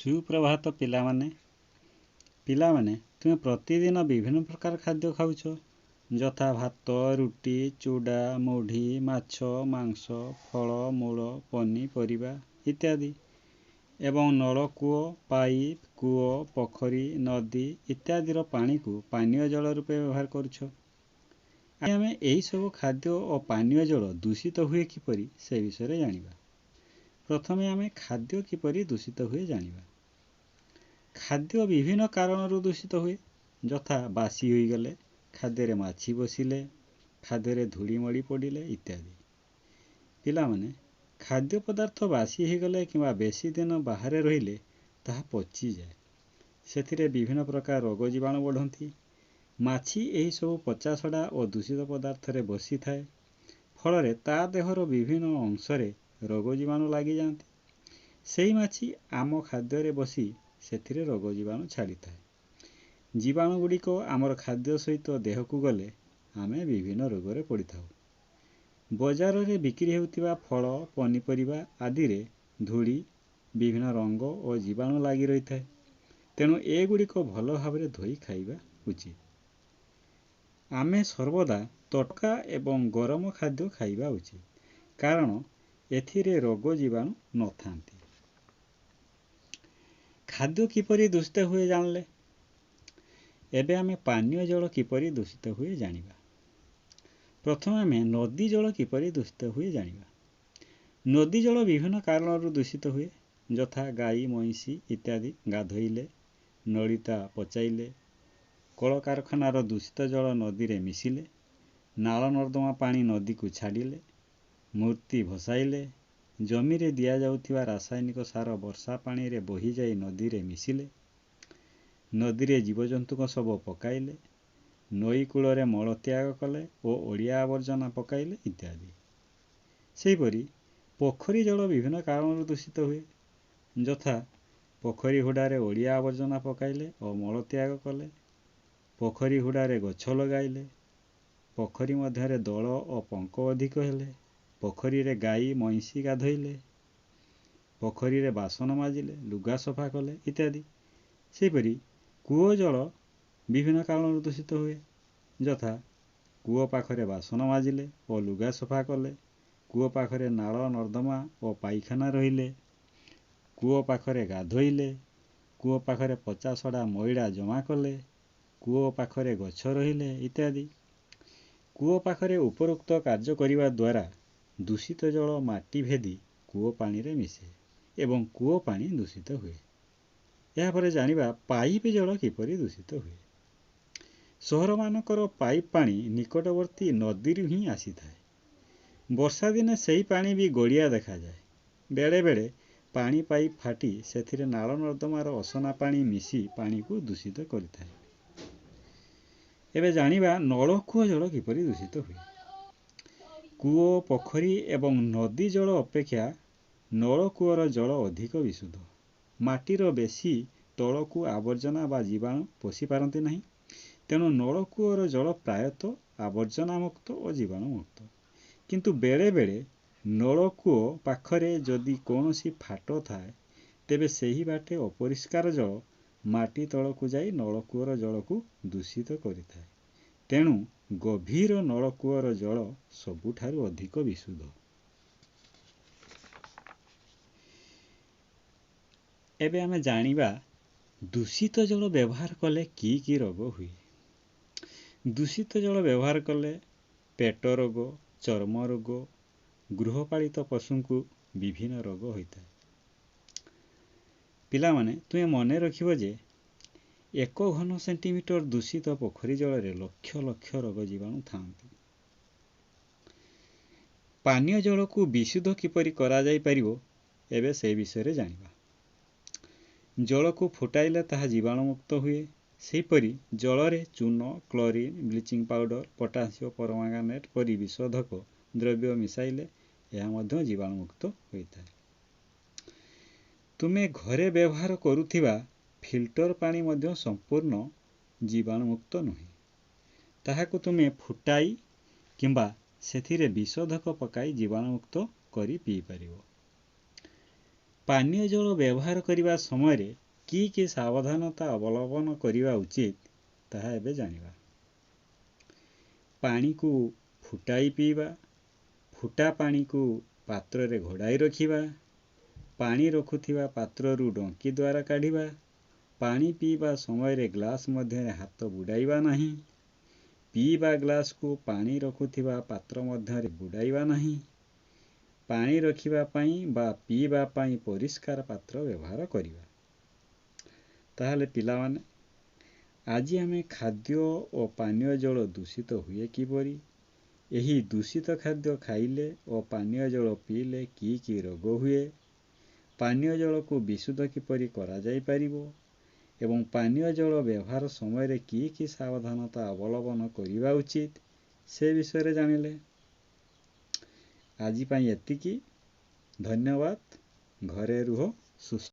ସୁପ୍ରଭାତ ପିଲାମାନେ। ପିଲାମାନେ, ତୁମେ ପ୍ରତିଦିନ ବିଭିନ୍ନ ପ୍ରକାର ଖାଦ୍ୟ ଖାଉଛ, ଯଥା ଭାତ, ରୁଟି, ଚୁଡ଼ା, ମୁଢ଼ି, ମାଛ, ମାଂସ, ଫଳ, ମୂଳ, ପନିପରିବା ଇତ୍ୟାଦି ଏବଂ ନଳକୂଅ, ପାଇପ୍, କୂଅ, ପୋଖରୀ, ନଦୀ ଇତ୍ୟାଦିର ପାଣିକୁ ପାନୀୟ ଜଳ ରୂପେ ବ୍ୟବହାର କରୁଛ। ଆମେ ଏହିସବୁ ଖାଦ୍ୟ ଓ ପାନୀୟ ଜଳ ଦୂଷିତ ହୁଏ କିପରି ସେ ବିଷୟରେ ଜାଣିବା। ପ୍ରଥମେ ଆମେ ଖାଦ୍ୟ କିପରି ଦୂଷିତ ହୁଏ ଜାଣିବା। ଖାଦ୍ୟ ବିଭିନ୍ନ କାରଣରୁ ଦୂଷିତ ହୁଏ, ଯଥା ବାସି ହୋଇଗଲେ, ଖାଦ୍ୟରେ ମାଛି ବସିଲେ, ଖାଦ୍ୟରେ ଧୂଳିମଳି ପଡ଼ିଲେ ଇତ୍ୟାଦି। ପିଲାମାନେ, ଖାଦ୍ୟ ପଦାର୍ଥ ବାସି ହୋଇଗଲେ କିମ୍ବା ବେଶୀ ଦିନ ବାହାରେ ରହିଲେ ତାହା ପଚିଯାଏ। ସେଥିରେ ବିଭିନ୍ନ ପ୍ରକାର ରୋଗ ଜୀବାଣୁ ବଢ଼ନ୍ତି। ମାଛି ଏହିସବୁ ପଚାସଢ଼ା ଓ ଦୂଷିତ ପଦାର୍ଥରେ ବସିଥାଏ। ଫଳରେ ତା ଦେହର ବିଭିନ୍ନ ଅଂଶରେ ରୋଗ ଜୀବାଣୁ ଲାଗିଯାଆନ୍ତି। ସେହି ମାଛି ଆମ ଖାଦ୍ୟରେ ବସି ସେଥିରେ ରୋଗ ଜୀବାଣୁ ଛାଡ଼ିଥାଏ। ଜୀବାଣୁ ଗୁଡ଼ିକ ଆମର ଖାଦ୍ୟ ସହିତ ଦେହକୁ ଗଲେ ଆମେ ବିଭିନ୍ନ ରୋଗରେ ପଡ଼ିଥାଉ। ବଜାରରେ ବିକ୍ରି ହେଉଥିବା ଫଳ, ପନିପରିବା ଆଦିରେ ଧୂଳି, ବିଭିନ୍ନ ରଙ୍ଗ ଓ ଜୀବାଣୁ ଲାଗି ରହିଥାଏ। ତେଣୁ ଏଗୁଡ଼ିକ ଭଲ ଭାବରେ ଧୋଇ ଖାଇବା ଉଚିତ। ଆମେ ସର୍ବଦା ତଟକା ଏବଂ ଗରମ ଖାଦ୍ୟ ଖାଇବା ଉଚିତ, କାରଣ ଏଥିରେ ରୋଗ ଜୀବାଣୁ ନଥାନ୍ତି। ଖାଦ୍ୟ କିପରି ଦୂଷିତ ହୁଏ ଜାଣିଲେ। ଏବେ ଆମେ ପାନୀୟ ଜଳ କିପରି ଦୂଷିତ ହୁଏ ଜାଣିବା। ପ୍ରଥମେ ଆମେ ନଦୀ ଜଳ କିପରି ଦୂଷିତ ହୁଏ ଜାଣିବା। ନଦୀ ଜଳ ବିଭିନ୍ନ କାରଣରୁ ଦୂଷିତ ହୁଏ, ଯଥା ଗାଈ, ମଇଁଷି ଇତ୍ୟାଦି ଗାଧୋଇଲେ, ନଳିତା ପଚାଇଲେ, କଳକାରଖାନାର ଦୂଷିତ ଜଳ ନଦୀରେ ମିଶିଲେ, ନାଳ ନର୍ଦ୍ଦମା ପାଣି ନଦୀକୁ ଛାଡ଼ିଲେ, ମୂର୍ତ୍ତି ଭସାଇଲେ, ଜମିରେ ଦିଆଯାଉଥିବା ରାସାୟନିକ ସାର ବର୍ଷା ପାଣିରେ ବୋହିଯାଇ ନଦୀରେ ମିଶିଲେ, ନଦୀରେ ଜୀବଜନ୍ତୁଙ୍କ ଶବ ପକାଇଲେ, ନଈ କୂଳରେ ମଳତ୍ୟାଗ କଲେ ଓ ଅଳିଆ ଆବର୍ଜନା ପକାଇଲେ ଇତ୍ୟାଦି। ସେହିପରି ପୋଖରୀ ଜଳ ବିଭିନ୍ନ କାରଣରୁ ଦୂଷିତ ହୁଏ, ଯଥା ପୋଖରୀ ହୁଡ଼ାରେ ଅଳିଆ ଆବର୍ଜନା ପକାଇଲେ ଓ ମଳତ୍ୟାଗ କଲେ, ପୋଖରୀ ହୁଡ଼ାରେ ଗଛ ଲଗାଇଲେ, ପୋଖରୀ ମଧ୍ୟରେ ଦଳ ଓ ପଙ୍କ ଅଧିକ ହେଲେ, ପୋଖରୀରେ ଗାଈ ମଇଁଷି ଗାଧୋଇଲେ, ପୋଖରୀରେ ବାସନ ମାଜିଲେ, ଲୁଗା ସଫା କଲେ ଇତ୍ୟାଦି। ସେହିପରି କୂଅ ଜଳ ବିଭିନ୍ନ କାରଣରୁ ଦୂଷିତ ହୁଏ, ଯଥା କୂଅ ପାଖରେ ବାସନ ମାଜିଲେ ଓ ଲୁଗା ସଫା କଲେ, କୂଅ ପାଖରେ ନାଳ ନର୍ଦ୍ଦମା ଓ ପାଇଖାନା ରହିଲେ, କୂଅ ପାଖରେ ଗାଧୋଇଲେ, କୂଅ ପାଖରେ ପଚାସଢ଼ା ମଇଳା ଜମା କଲେ, କୂଅ ପାଖରେ ଗଛ ରହିଲେ ଇତ୍ୟାଦି। କୂଅ ପାଖରେ ଉପରୋକ୍ତ କାର୍ଯ୍ୟ କରିବା ଦ୍ୱାରା ଦୂଷିତ ଜଳ ମାଟି ଭେଦି କୂଅ ପାଣିରେ ମିଶେ ଏବଂ କୂଅ ପାଣି ଦୂଷିତ ହୁଏ। ଏହାପରେ ଜାଣିବା ପାଇପ୍ ଜଳ କିପରି ଦୂଷିତ ହୁଏ। ସହରମାନଙ୍କର ପାଇପ୍ ପାଣି ନିକଟବର୍ତ୍ତୀ ନଦୀରୁ ହିଁ ଆସିଥାଏ। ବର୍ଷା ଦିନେ ସେହି ପାଣି ବି ଗୋଳିଆ ଦେଖାଯାଏ। ବେଳେବେଳେ ପାଣି ପାଇପ୍ ଫାଟି ସେଥିରେ ନାଳ ନର୍ଦ୍ଦମାର ଅସନା ପାଣି ମିଶି ପାଣିକୁ ଦୂଷିତ କରିଥାଏ। ଏବେ ଜାଣିବା ନଳକୂଅ ଜଳ କିପରି ଦୂଷିତ ହୁଏ। କୂଅ, ପୋଖରୀ ଏବଂ ନଦୀ ଜଳ ଅପେକ୍ଷା ନଳକୂଅର ଜଳ ଅଧିକ ବିଶୁଦ୍ଧ। ମାଟିର ବେଶୀ ତଳକୁ ଆବର୍ଜନା ବା ଜୀବାଣୁ ପଶି ପାରନ୍ତି ନାହିଁ। ତେଣୁ ନଳକୂଅର ଜଳ ପ୍ରାୟତଃ ଆବର୍ଜନା ମୁକ୍ତ ଓ ଜୀବାଣୁ ମୁକ୍ତ। କିନ୍ତୁ ବେଳେବେଳେ ନଳକୂଅ ପାଖରେ ଯଦି କୌଣସି ଫାଟ ଥାଏ, ତେବେ ସେହି ବାଟେ ଅପରିଷ୍କାର ଜଳ ମାଟି ତଳକୁ ଯାଇ ନଳକୂଅର ଜଳକୁ ଦୂଷିତ କରିଥାଏ। ତେଣୁ ଗଭୀର ନଳକୂଅର ଜଳ ସବୁଠାରୁ ଅଧିକ ବିଶୁଦ୍ଧ। ଏବେ ଆମେ ଜାଣିବା ଦୂଷିତ ଜଳ ବ୍ୟବହାର କଲେ କି କି ରୋଗ ହୁଏ। ଦୂଷିତ ଜଳ ବ୍ୟବହାର କଲେ ପେଟ ରୋଗ, ଚର୍ମ ରୋଗ, ଗୃହପାଳିତ ପଶୁଙ୍କୁ ବିଭିନ୍ନ ରୋଗ ହୋଇଥାଏ। ପିଲାମାନେ, ତୁମେ ମନେ ରଖିବ ଯେ 1 ଘନ ସେଣ୍ଟିମିଟର ଦୂଷିତ ପୋଖରୀ ଜଳରେ ଲକ୍ଷ ଲକ୍ଷ ରୋଗ ଜୀବାଣୁ ଥାଆନ୍ତି। ପାନୀୟ ଜଳକୁ ବିଶୁଦ୍ଧ କିପରି କରାଯାଇପାରିବ ଏବେ ସେ ବିଷୟରେ ଜାଣିବା। ଜଳକୁ ଫୁଟାଇଲେ ତାହା ଜୀବାଣୁମୁକ୍ତ ହୁଏ। ସେହିପରି ଜଳରେ ଚୂନ, chlorine, bleaching powder, potassium permanganate ପରି ବିଶୋଧକ ଦ୍ରବ୍ୟ ମିଶାଇଲେ ଏହା ମଧ୍ୟ ଜୀବାଣୁମୁକ୍ତ ହୋଇଥାଏ। ତୁମେ ଘରେ ବ୍ୟବହାର କରୁଥିବା ଫିଲ୍ଟର ପାଣି ମଧ୍ୟ ସମ୍ପୂର୍ଣ୍ଣ ଜୀବାଣୁମୁକ୍ତ ନୁହେଁ। ତାହାକୁ ତୁମେ ଫୁଟାଇ କିମ୍ବା ସେଥିରେ ବିଶୋଧକ ପକାଇ ଜୀବାଣୁମୁକ୍ତ କରି ପିଇପାରିବ। ପାନୀୟ ଜଳ ବ୍ୟବହାର କରିବା ସମୟରେ କି କି ସାବଧାନତା ଅବଲମ୍ବନ କରିବା ଉଚିତ, ତାହା ଏବେ ଜାଣିବା। ପାଣିକୁ ଫୁଟାଇ ପିଇବା, ଫୁଟା ପାଣିକୁ ପାତ୍ରରେ ଘୋଡ଼ାଇ ରଖିବା, ପାଣି ରଖୁଥିବା ପାତ୍ରରୁ ଡଙ୍କି ଦ୍ୱାରା କାଢ଼ିବା, ପାଣି ପିଇବା ସମୟରେ ଗ୍ଲାସ୍ ମଧ୍ୟରେ ହାତ ବୁଡ଼ାଇବା ନାହିଁ, ପିଇବା ଗ୍ଲାସ୍କୁ ପାଣି ରଖୁଥିବା ପାତ୍ର ମଧ୍ୟରେ ବୁଡ଼ାଇବା ନାହିଁ, ପାଣି ରଖିବା ପାଇଁ ବା ପିଇବା ପାଇଁ ପରିଷ୍କାର ପାତ୍ର ବ୍ୟବହାର କରିବା। ତାହେଲେ ପିଲାମାନେ, ଆଜି ଆମେ ଖାଦ୍ୟ ଓ ପାନୀୟ ଜଳ ଦୂଷିତ ହୁଏ କିପରି, ଏହି ଦୂଷିତ ଖାଦ୍ୟ ଖାଇଲେ ଓ ପାନୀୟ ଜଳ ପିଇଲେ କି କି ରୋଗ ହୁଏ, ପାନୀୟ ଜଳକୁ ବିଶୁଦ୍ଧ କିପରି କରାଯାଇପାରିବ ଏବଂ ପାନୀୟ ଜଳ ବ୍ୟବହାର ସମୟରେ କି କି ସାବଧାନତା ଅବଲମ୍ବନ କରିବା ଉଚିତ, ସେ ବିଷୟରେ ଜାଣିଲେ। ଆଜି ପାଇଁ ଏତିକି। ଧନ୍ୟବାଦ। ଘରେ ରୁହ, ସୁସ୍ଥ